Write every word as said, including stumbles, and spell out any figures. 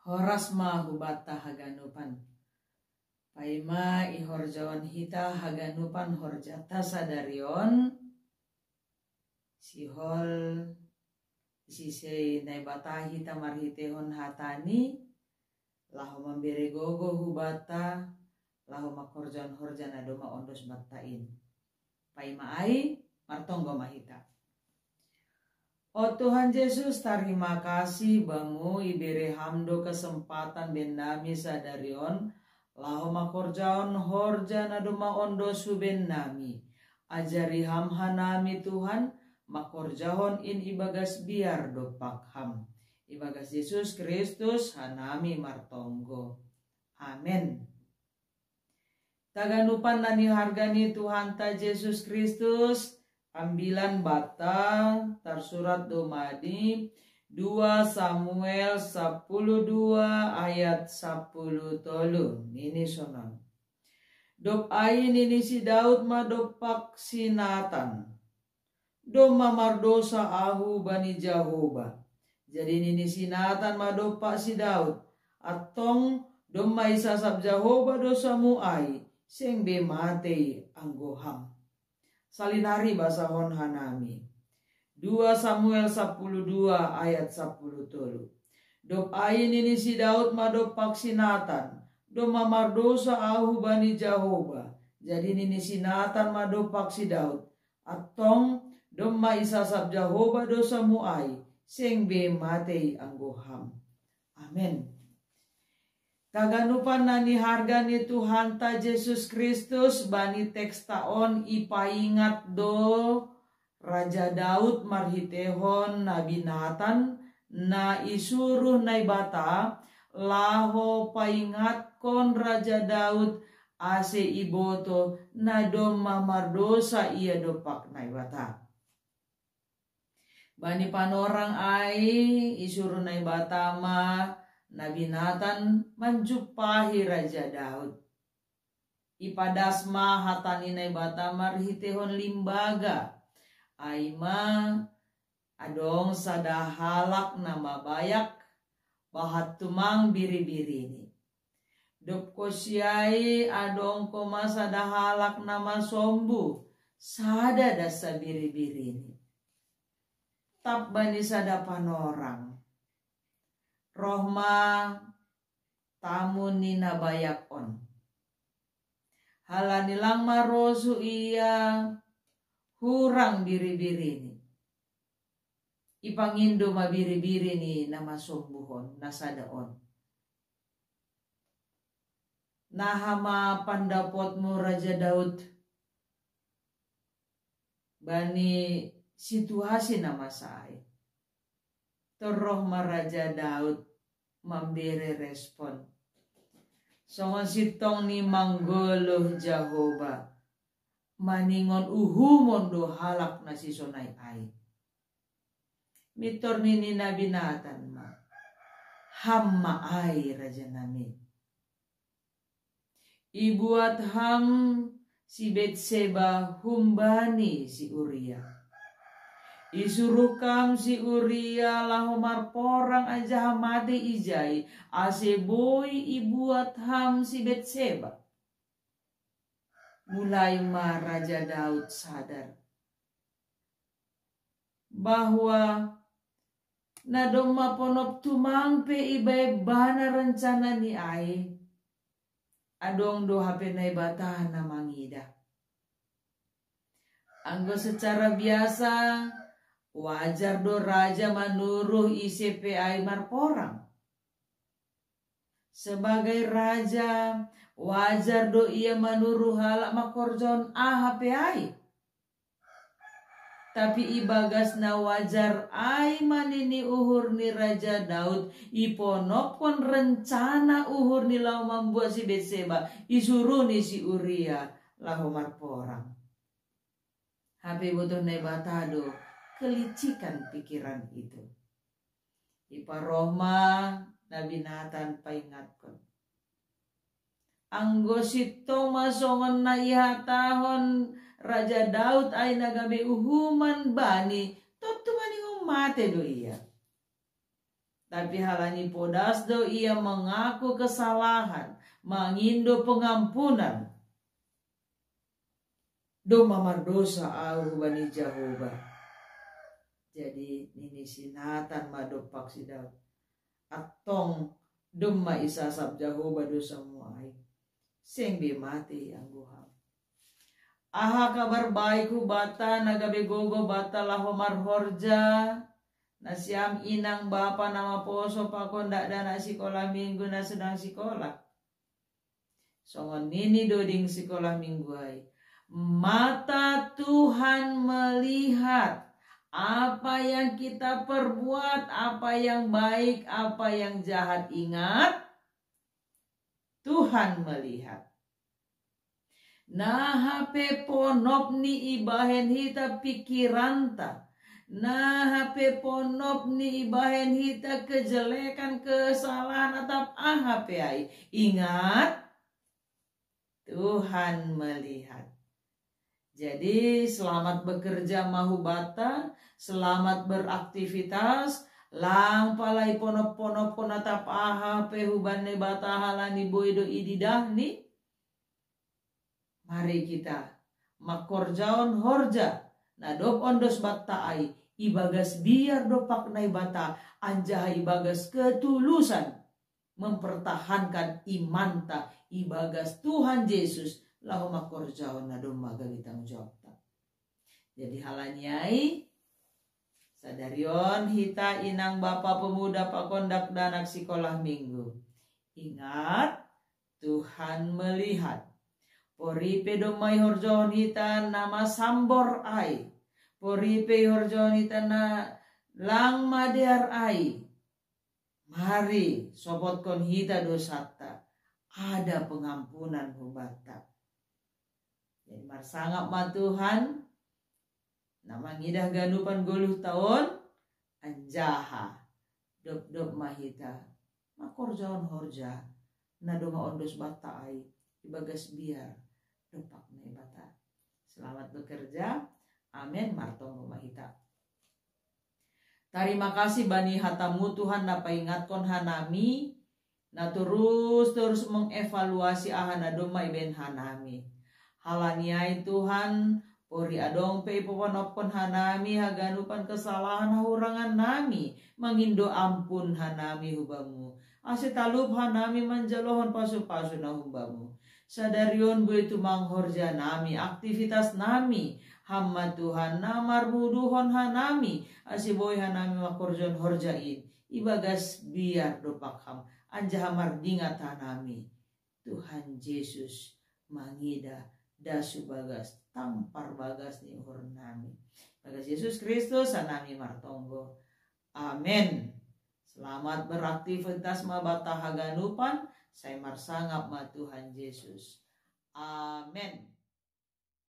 Horas ma hubata haganupan. Paima ihorjaon hita haganupan horjata sadarion, sihol isisei Naibata hita marhitehon hatani, laho mambere gogo hubata, laho mangkorjahon horja na domma ondos banta in. Paima ai, martonggo ma hita. O Tuhan Jesus, tarima kasih Bamu ibere Ham do kesempatan bennami sadarion, laho mangkorjahon horja na domma ondos hu bennami. Ajari Ham hanami Tuhan, mangkorjahon in ibagas biar dompak Ham. Ibagas Jesus Kristus hanami martonggo. Amen. Taganupan na niharga ni Tuhanta Jesus Kristus, ambilan banta tarsurat do madi dua Samuel sapuluh dua ayat sapuluh tolu, nini sonon. Dob ai nini si Daud ma dompak si Natan, domma mardosa ahu bani Jahoba. Jadi nini si Natan ma dompak si Daud, antong domma isasap Jahoba dosamu ai, seng be matei anggo ham. Salinari basahon hanami. Dua Samuel sapuluh dua ayat sapuluh tolu. Dob ai nini si Daud ma dompak si Natan, domma mardosa ahu bani Jahoba. Jadi nini si Natan ma dompak si Daud, antong domma isasap Jahoba dosamu ai, seng be matei anggo ham. Amen. Taganupan na niharga ni Tuhanta Jesus Kristus, bani teksta on ipaingat do Raja Daud marhitehon Nabi Natan na isuruh Naibata laho paingatkon Raja Daud ase iboto na domma mardosa ia dompak Naibata. Bani panorang ai isuruh Naibata ma Nabi Natan manjumpahi Raja Daud. Ipadas ma hata ni Naibata marhitehon limbaga. Ai ma adong sada halak na mabayak bahat tumang biribirini. Dob konsi ai adong koma sada halak na masombu, sada das sabiribirini. Tap bani sada panorang. Roh ma tamu ni na bayak on. Halani lang marosu ia hurang biribirini. Ipangindo ma biribiri ni na masombuhon na sada on. Naha ma pandapotmu Raja Daud bani situasi na masa ai? Torroh ma Raja Daud mambere respon songon sintong ni manggoluh Jahoba, maningon uhumon do halak na sisonai ai. Mintor nini Nabi Natan ma, ham ma ai raja nami. Ibuat ham si Betseba humbani si Uria. Isuruh kam si Uria laho marporang anjaha mate ijai, ase boi ibuat ham si Betseba. Mulai ma Raja Daud sadar bahwa na domma ponop tumang pe ibaen bana rencana ni ai, adong do hape Naibata na mangida. Anggo secara biasa, wajar do raja manuruh ise pe ai marporang. Sebagai raja, wajar do ia manuruh halak mangkorjahon aha pe ai. Tapi ibagas na wajar ai ma nini uhur ni Raja Daud, iponophon rencana uhur ni laho mambuat si Betseba, isuruh ni si Uria laho marporang. Hape ibotoh Naibata do kelicikan pikiran itu. Iparoh ma Nabi Natan paingatkon. Anggo sintong ma songon na ihatahon Raja Daud ai na gabe uhuman bani, tontu maningon mate do ia. Tapi halani podas do ia mengaku kesalahan, mangindo pengampunan. Domma mardosa au hubani Jahowa. Jadi nini si Natan ma dompak si Daud, "Antong domma isasap Jahowa dosamu ai, seng be mate anggo ham." Aha kabar baik hubata na gabe gogo bata laho marhorja, nasiam inang bapa na maposo pakon dakdanak sikola minggu na sedang sikola? Songon nini doding sikola minggu ai, mata Tuhan melihat apa yang kita perbuat, apa yang baik, apa yang jahat. Ingat, Tuhan melihat. Na hape ponop ni ibahen hita pikiranta, na hape ponop ni ibahen hita kejelekan, kesalahan atap aha pe ai. Ingat, Tuhan melihat. Jadi selamat bekerja ma hubata, selamat beraktivitas. Lang pala iponop-ponopkon atap aha pe huban Naibata halani boi do ididahni. Mari kita mangkorjahon horja na dob ondos banta ai ibagas biar dompak Naibata anjaha ibagas ketulusan mempertahankan imanta ibagas Tuhan Yesus laho mangkorjahon na domma gabe tanggung jawabta. Jadi halani ai, sadari on hita inang bapa pemuda pakon dakdanak sikola minggu, ingat, Tuhan melihat. Pori pe domma ihorjahon hita na masambor ai, pori pe ihorjahon hita na lang madear ai, mari sopotkon hita dosanta, ada pengampunan hubanta. Jadi marsangap ma Tuhan na mangidah ganupan goluh taon, anjaha dob-dob ma hita mangkorjahon horja na domma ondos banta ai ibagas biar dompak Naibata. Selamat bekerja. Amen. Martonggo ma hita. Tarima kasih bani hatamu Tuhan na paingatkon hanami, na torus-torus mengevaluasi aha na domma ibahen hanami. Halani ai Tuhan, pori adong pe ipoponopkon hanami haganupan kesalahan hahurangan nami, mangindo ampun hanami hubamu. Ase talup hanami manjalohon pasu-pasu na humbamu. Sadari on boi tumang horja nami, aktivitas nami, Ham ma Tuhan na marmuduhon hanami, ase boi hanami mangkorjahon horja in ibagas biar dompak Ham, anjaha mardingat hanami Tuhan Jesus mangidah das hu bagas tang parbagas ni uhur nami. Bagas Jesus Kristus hanami martonggo. Amen. Selamat beraktivitas ma banta haganupan, sai marsangap ma Tuhan Jesus. Amen.